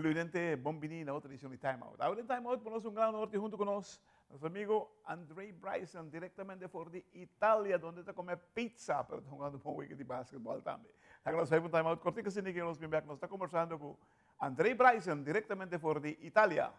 Televidente, bon bini na otro edicion di Time Out. Awe den Time Out por nos un gran honor tin hunto cu nos nos amigo André Bryson directamente for di Italia donde ta come pizza pero ta hungando bon wega di basketball tambe. Laga nos bai pa un Time Out cortico asina que nos bin bek nos ta conversando cu André Bryson directamente for di Italia.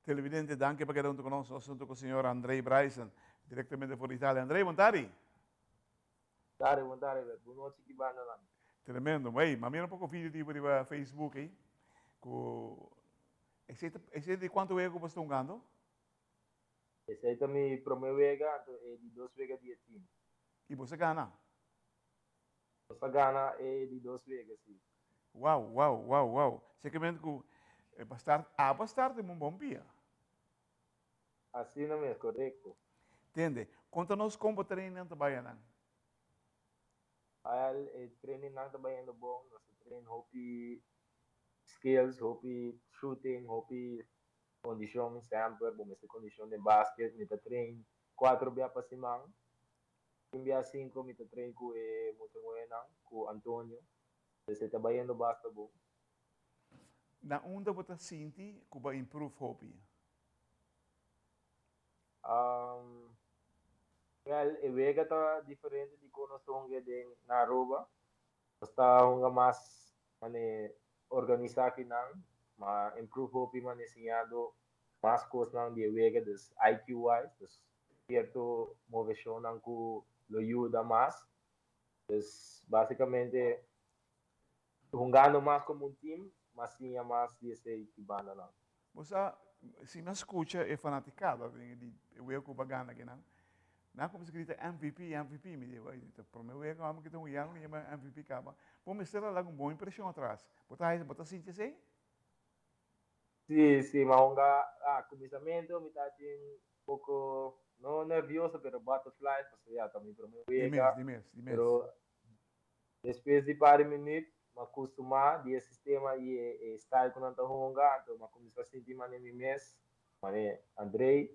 Televidente, danki pa keda hunto ku nos. Nos hunto ku señor Andrei Bryson, direktamente for di Italia. Andrei, bon tardi. Tardi, bon tardi, Bert. Bon nochi ki bandanan. Tremendo. Wey, m'a mira un poko video di bo riba Facebook ei, ku esei ta, esei di kuantu wega ku bo sta hungando? Esei ta mi promé wega, anto e di dos wega di e team. I bo sa gana? Nos a gana e di dos wega, si. Wow, wow, wow, wow. Sekermente ku e pa start, abo a start den un bon pia. Asina mes, korekto. Tende, konta nos kon bo trainingnan ta bai anan. Al, e trainingnan ta bayendo bon. Nos ta train hopi skills, hopi shooting, hopi kondishon semper. Bo mester kondishon den basket. Mi ta train kuater bia pa siman. Tin bia sinku mi ta train ku e mucha muhénan, ku Antonio. Pues e ta bayendo basta bon. Na unda bo ta sinti ku bo a improve hopi? Wel, e wega ta diferente di kon nos ta hunga den na Aruba. Nos ta hunga mas mane organisá akinan, ma improve hopi mane siñando mas kosnan di e wega, dus IQ wise, dus sierto moveshonnan ku lo yuda mas. Dus basikamente hungando mas komo un team, mas siña mas di esei ki bandanan. Bo sa, si mi a skucha e fanatikada den di e wega ku bo a gana akinan, nan a kuminsá grita MVP, MVP, mi di, bai, ta promé wega ku ami ta hunga, ya nan yama MVP kaba. Bo mester a laga un bon impreshon atras. Bo ta bo ta sinti esei? Sí, sí, mi a hunga, ah, kuminsamentu mi tabatin un poko, no nervioso, pero butterflies, pasobra ya ta mi promé Di mes, wega, di mes, di mes. pero Despues di par di minüt, m'a kustumá di e sistema i e style ku nan ta hunga, anto m'a kuminsá sinti manera mi mes, manera Andrei.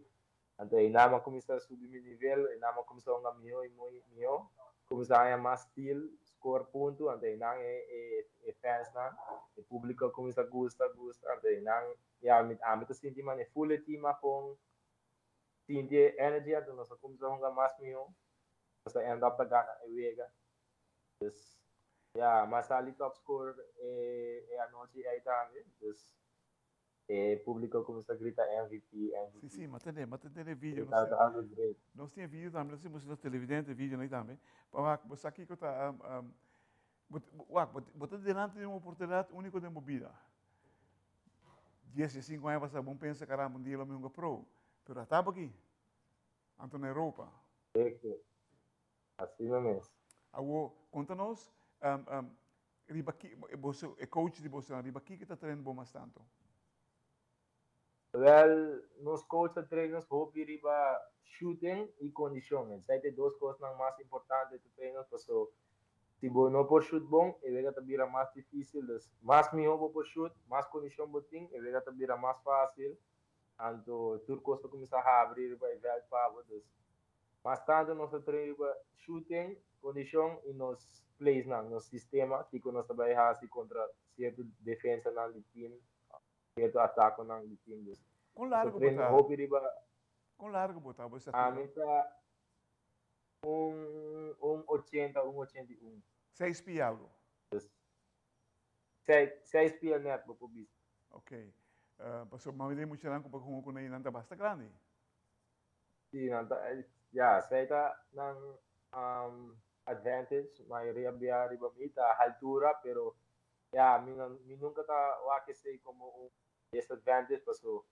Anto einan m'a kuminsá subi mi nivel, einan m'a kuminsá hunga mihó i mihó, kuminsá haña mas stil, skor punto, anto einan e fansnan, e públiko a kuminsá gusta, gusta, anto einan ya ami ta sinti manera full e team a pon sinti e energy, anto nos a kuminsá hunga mas mihó. Nos a end up ta gana e wega. Dus ya, m'a sali top scorer e e anochi ei tambe. Dus e publico a cuminsa grita MVP, Sí, MVP. sí, m'a tende, m'a tende e video. E Nos tabata tin, algo great. nos tin e video tambe, nos tin muestra nos televidente e video ei tambe. Pa wak, bo sa kiko ta, bo, wak, bo, bo ta delante di un oportunidad unico den bo bida. Dies, diesinco aña pasa, bo pensa, caramba, un dia lo mi hunga pro. Pero a taba aki. Anto na Europa. Correcto. Asina mes. Awo, konta nos, Riba ki, boso, e coach di boso, riba ki ta train bo mas tanto? Wel, nos coach ta train nos hopi riba shooting y condicion. Esey ta dos cosnan mas importante ta train nos, paso si bo no por shoot bon, e wega ta bira mas dificil. Dus mas miho bo por shoot, mas condicion bo tin, e wega ta bira mas facil. Anto tur cos ta cuminsa habri riba e veld pa bo. Dus mas tanto nos ta train riba shooting, condicion y nos plays nan, nos sistema, kico nos ta bay haci contra cierto defensa nan di team, cierto ataque nan di team. Dus Con largo nos ta train bo ta? hopi riba. Con largo bo ta, bo estatura? Ami ta un 80, un 81. 6 pia algo? Dus, 6 pia net, bo por bisa. Ok. Paso mami den mucha nan cu pa hunga cu nan ta basta grandi. Si, nan ta, ja, esey ta nan advantage, mayoria bia riba mi ta altura, pero ja, mi, no, mi nunca ta wak esey como un disadvantage, paso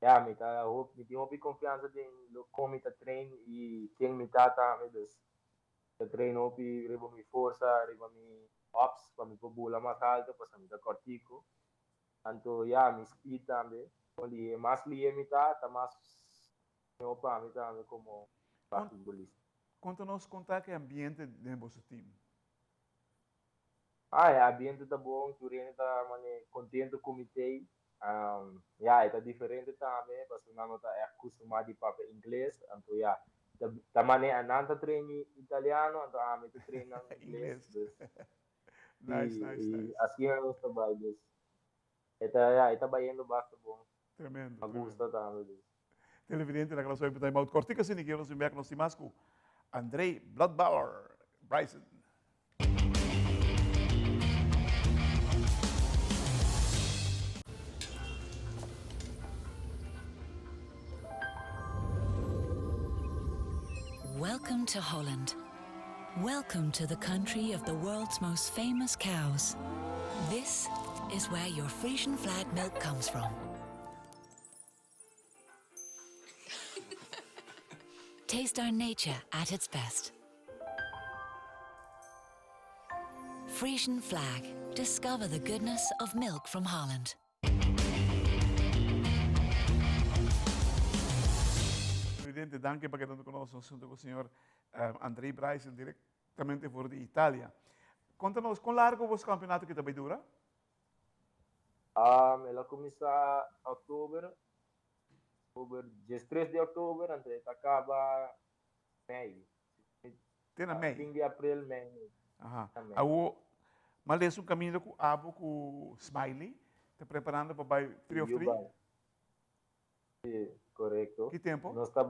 ja, mi ta hoop, mi tin hopi confianza den lo con mi ta train y ken mi ta tambe, dus ta train hopi riba mi forsa, riba mi hops, pa mi por bula mas alto, paso mi ta cortico. Anto ja, mi speed tambe. Lihe, mas lihe mi ta, ta mas mihor pa mi tambe como basquetbolista. Conta nos con ta e ambiente den boso team. Ah, e ambiente ta bon, tur hende ta mane contento cu mi tey. Ja, ta diferente tambe, pasobra nan no ta echt acostuma di papia ingles. Anto ja, ta mane nan ta train italiano, anto ami ta train nan ingles. Ingles. Dus, Nice, y, nice, y nice. asina nos ta bay, dus. E ta, ja, e ta bayendo basta bon. Tremendo, Me gusta tremendo. tambe, dus. Televidente, laga nos bay time out cortico asina cu nos bin nos mas cu André Bloodbauer Bryson. Welcome to Holland. Welcome to the country of the world's most famous cows. This is where your Frisian Flag milk comes from. Taste our nature at its best. Frisian Flag. Discover the goodness of milk from Holland. Presidente, danki pa keda cu nos hunto cu señor André Bryson directamente for di Italia. Conta nos, con largo e campeonato cu ta bay dura? El a cuminsa october, october, 13 di october, anto e ta caba mei. Te na mei? Fin di april, mei. Aha. Na mei. Awo, mas lees un camino cu abo cu Smiley, ta preparando pa bay 3 of 3? Si, corecto. Ki tempo? Nos ta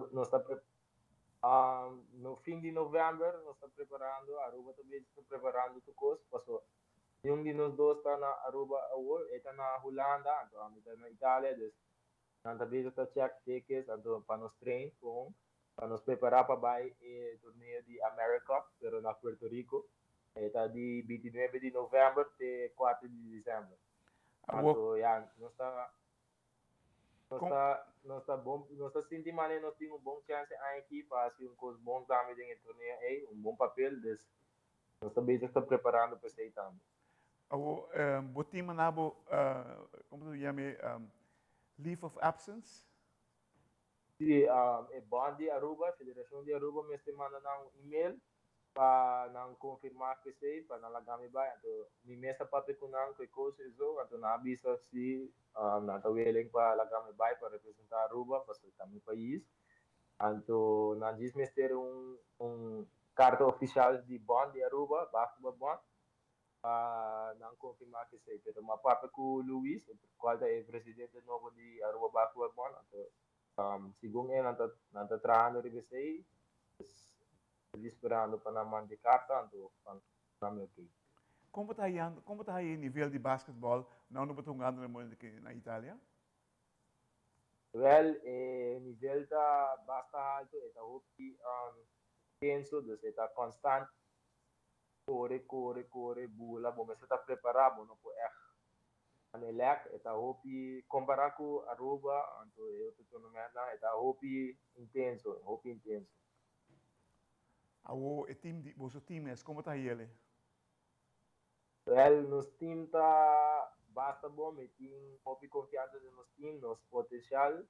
no fin di november nos ta preparando, Aruba tambe ta preparando tur cos, paso un di nos dos ta na Aruba awor, e ta na Hulanda, anto ami ta na Italia, dus nan tambe ta check tickets, anto pa nos train cu pa nos prepara pa bay e torneo di America, pero na Puerto Rico. E ta di 29 di november te 4 di december. Awo, Anto, ja, nos ta nos ta bon, nos ta sinti mane nos tin un bon chance aki pa haci un cos bon tambe den e torneo ey, un bon papel, dus nos ta bezig ta preparando pa esey tambe. Awo, bo team a duna bo, con ta yama, leave of absence? Si, e Bond di Aruba, Federacion di Aruba, mester manda nan un e-mail pa nan confirma cu esey, pa nan laga mi bay. Anto, mi mes a papia cu nan, cu e coach y zo, anto nan a bisa si nan ta willing pa laga mi bay pa representa Aruba, pa ta mi pais. Anto, nan djis mester un carta oficial di Bond di Aruba, Basketball Bond, pa nan confirma cu esey. Pero m'a papia cu Luis, cual ta e presidente nobo di Aruba Basketball Bond, anto, segun e nan ta trahando riba esey, esperando pa nan manda carta, anto pa nan ok. Con ta e nivel di basketball na unda bo ta hungando na Italia? Wel, e nivel ta basta halto, ta hopi intenso, dus ta constant. Core, core, core, bula, bo mester ta prepara, bo no por echt lek, ta hopi compara cu Aruba, anto e otro tournament, ta hopi intenso, hopi intenso. Awo, e team, di, boso team es, con ta ele? Wel, nos team ta basta bon, mi tin hopi confianza den nos team, nos potencial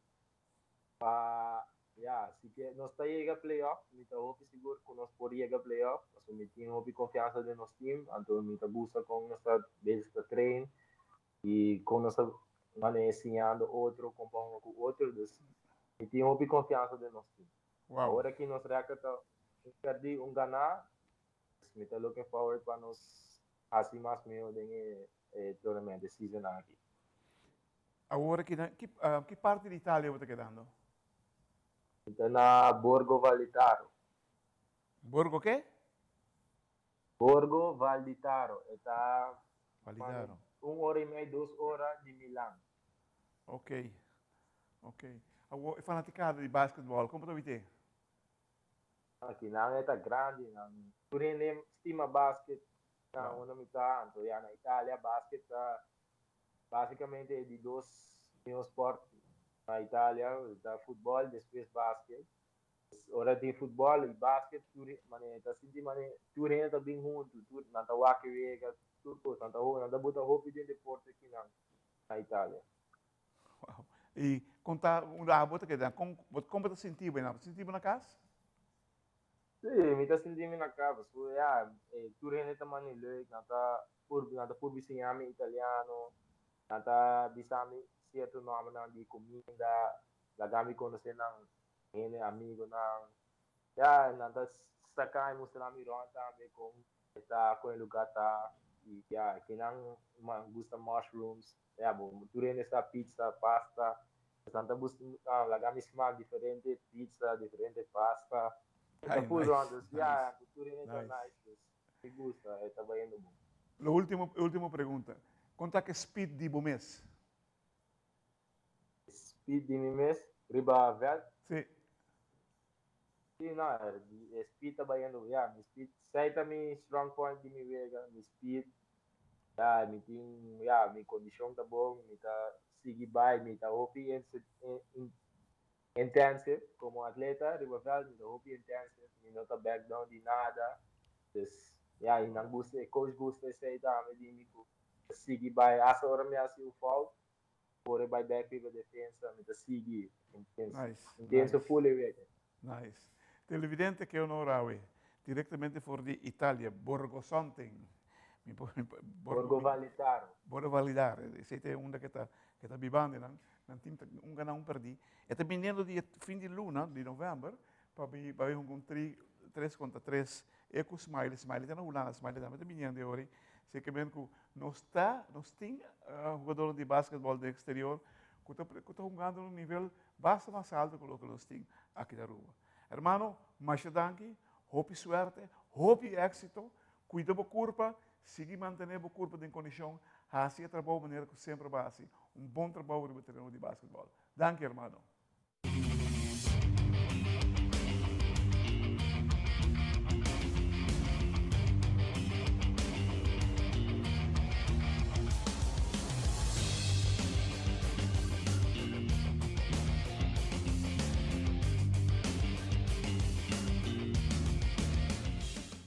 pa, ya, si ke nos ta yega playoff, mi ta hopi sigur cu nos por yega playoff, pasobra mi tin hopi confianza den nos team, anto mi ta gusta con nos ta bezig ta train y con nos ta manera siñando otro con pa hunga cu otro, dus mi tin hopi confianza den nos team. Awor aki nos record ta un perdi, un gana. Mi ta looking forward pa nos hasi mas mihó den e tournament, e season aki. Awor aki na ki ki parti di Italia bo ta kedando? Mi ta na Borgo Valditaro. Borgo ke? Borgo Valditaro, e ta Valditaro. un ora i mei, dos ora di Milan. Ok, ok. Awor e fanaticada di basketball, como ta wite? Aki nan e ta grandi, nan tur hende stima basket na unda mi ta, anto ya na Italia basket ta basicamente e di dos miho sport na Italia, ta futbol despues basket. Ora tin futbol y basket tur mane ta sinti mane tur hende ta bin huntu, tur nan ta wak e wega, tur cos, nan ta nan ta bota hopi den deporte aki nan na Italia. Wow. Y con ta unda abo ta keda? Con con bo ta sinti bo? Bo ta sinti bo na cas? Sí, mi ta sinti mi na cas. Pasobra ya, tur hende ta mani leuk, nan ta pur nan ta purbi siña mi italiano, nan ta bisa mi cierto nombernan di cuminda, laga mi conoce nan hende, amigonan. Ya, nan ta saca y mustra mi rond tambe con e ta, con e lugar ta. Y ya, kinan gusta mushrooms. Ya bo tur hende sa pizza, pasta. Nan ta bus laga mi smaak diferente pizza, diferente pasta. E ta full rond dus ya tur hende ta nice dus mi gusta e ta bayendo bon. Lo ultimo ultimo pregunta, kon ta ke speed di bo mes? Speed di mi mes riba veld? Si. Si no e speed ta bayendo ya mi speed esei ta mi strong point di mi wega mi speed ya mi tin ya mi kondishon ta bon mi ta sigui bai mi ta hopi intensive komo atleta riba veld mi ta hopi intensive mi no ta back down di nada dus ya i nan gusta e coach gusta esei tambe di mi ku sigui bai asta ora mi hasi un fout Kore bai bek riba defensa, mi ta sigui intenso. Nice, Intenso nice. full e wega. Nice. Televidente ke honor awe, directamente for di Italia, Borgo something. Mi por, mi por, Borgo, Borgo Valletaro. Borgo Validar, esei ta e unda ke ta, ke ta bibando nan. Nan team ta un gana un perdi. E ta biniendo di e fin di luna, di november, pa bi, pa bi hunga un tri, tres kontra tres E ku Smiley, Smiley ta na Hulanda, Smiley tambe ta biniendo e ora. Si ke men ku nos ta, nos tin hugadornan di basketball den exterior ku ta ku ta hungando na un nivel basta mas alto ku loke nos tin aki na Aruba. Hermano, masha danki, hopi suerte, hopi éxito, kuida bo kurpa, sigui mantené bo kurpa den kondishon, hasi e trabou manera ku semper bo a hasi, un bon trabou riba tereno di basketball. Danki hermano.